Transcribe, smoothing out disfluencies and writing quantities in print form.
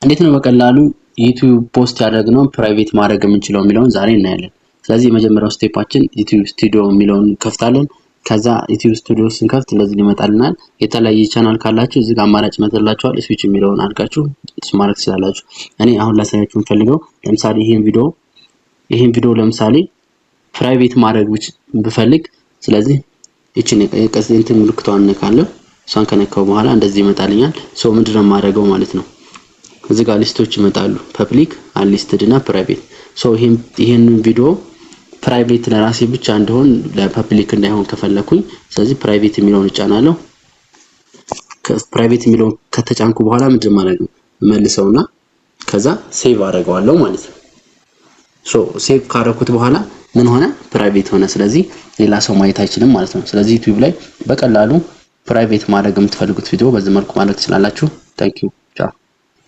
እንዴት ነው በቀላሉ YouTube post ያደረግነውን private ማድረግ የምንችለው የሚለውን ዛሬ እናያለን። ስለዚህ የመጀመሪያው step ኣችን YouTube Studio የሚለውን እንከፍታለን። ከዛ YouTube Studio ስንከፍት እንደዚህ ይመጣልናል። የተለያየ ቻናል ካላችሁ እዚህ ጋር አማራጭ ይመጣላችኋል። ስዊች የሚለውን አድርጋችሁ እሱ ማድረግ ትችላላችሁ። እኔ አሁን ላሳያችሁ የምፈልገው ለምሳሌ ይሄን ቪዲዮ ለምሳሌ private ማድረግ ብፈልግ፣ ስለዚህ ይችን እንትን ምልክቷን እነካለሁ። እሷን ከነካው በኋላ እንደዚህ ይመጣልኛል። So ምንድነው የማደርገው ማለት ነው? እዚህ ጋር list ኦች ይመጣሉ። Public፣ unlisted እና private። So ይሄን ቪዲዮ private ለራሴ ብቻ እንዲሆን፣ ለ public እንዳይሆን ከፈለኩኝ፣ ስለዚህ private የሚለውን እጫናለሁ። Private የሚለውን ከተጫንኩ በኋላ ምንድን ማለት ነው መልሰውና ከዛ save አደርገዋለሁ ማለት ነው። So save ካደረኩት በኋላ ምን ሆነ? Private ሆነ። ስለዚህ ሌላ ሰው ማየት አይችልም ማለት ነው። ስለዚህ YouTube ላይ በቀላሉ private ማድረግ የምትፈልጉት ቪዲዮ በዚህ መልኩ ማድረግ ትችላላችሁ። Thank you፣ ቻው።